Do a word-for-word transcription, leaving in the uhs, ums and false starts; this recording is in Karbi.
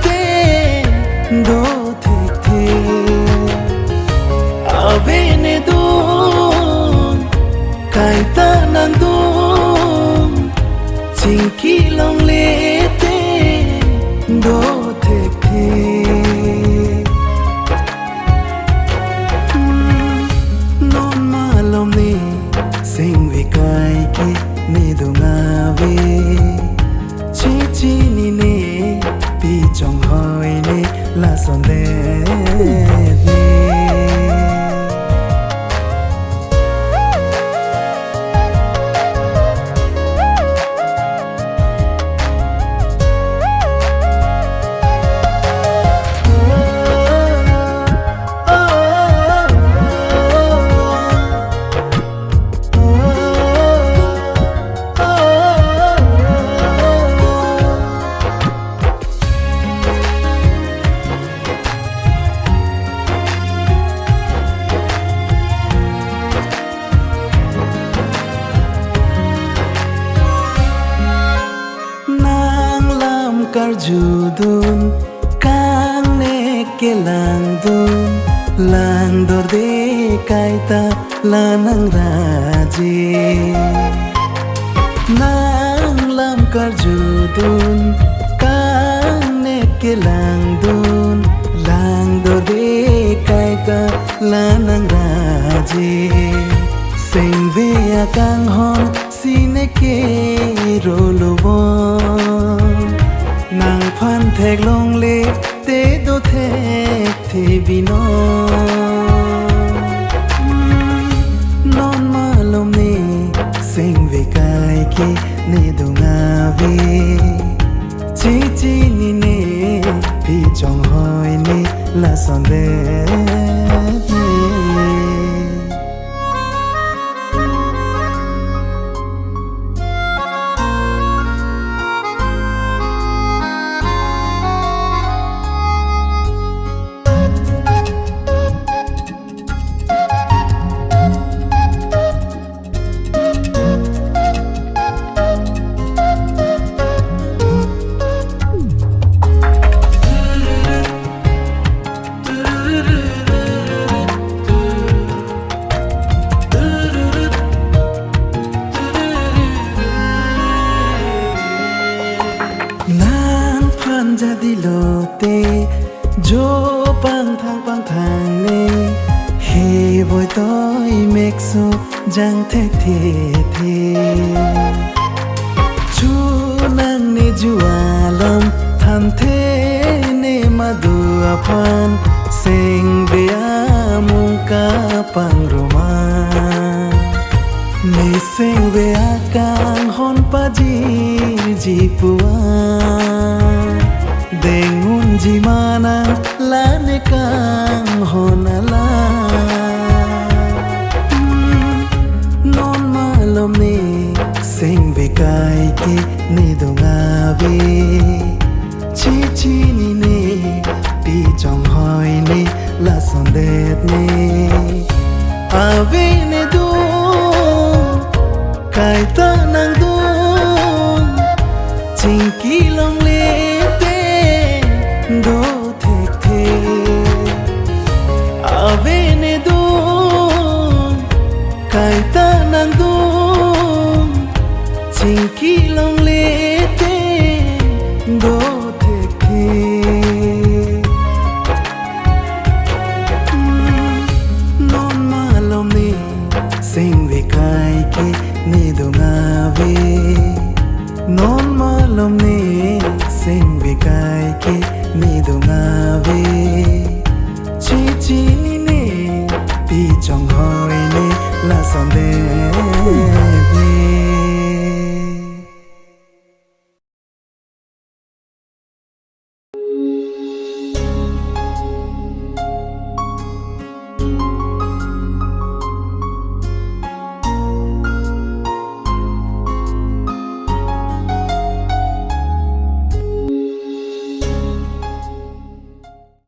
te do thekthe. Avenedun kaita nangdun, chingki longle te do thekthe. Hmm, non malom ne sengve kaike ne dung ave. Chechinine pi chonghoi ne lasondet ne. Nang lam karjudun, kangnek kelangdun, langdorde kaita la nangraje. Nang lam karjudun, kangnek kelangdun, langdorde kaita la nangraje. Sengve akanghon si ne kerolobon, nangphan theklongle te do thekthe binon. Hmm, non malom ne sengve kaike ne dung ave. Chechinine pi chonghoi ne lasondet ne. Nangphan jadi lote jo pangthang pangthang ne, he voi toi mekso jang thekthe the. Chu nang ne ju alam thanthe ne madu aphan sengve amung kapangroma. Ne sengve akanghon pajirji puan, deng unji ma nang la ne kanghon alam. Hmm, non malom ne sengve kaike ne dung ave. Chechinine pi chonghoi ne lasondet ne. Avenedun kaita nangdun, chingki longle te do thekthe. Avenedun kaita nangdun, chingki longle te do thekthe. Hmm, non malom ne sengve kaike ne dung ave. Non malom ne sengve kaike ne dung ave. Chechinine pi chonghoi ne lasondet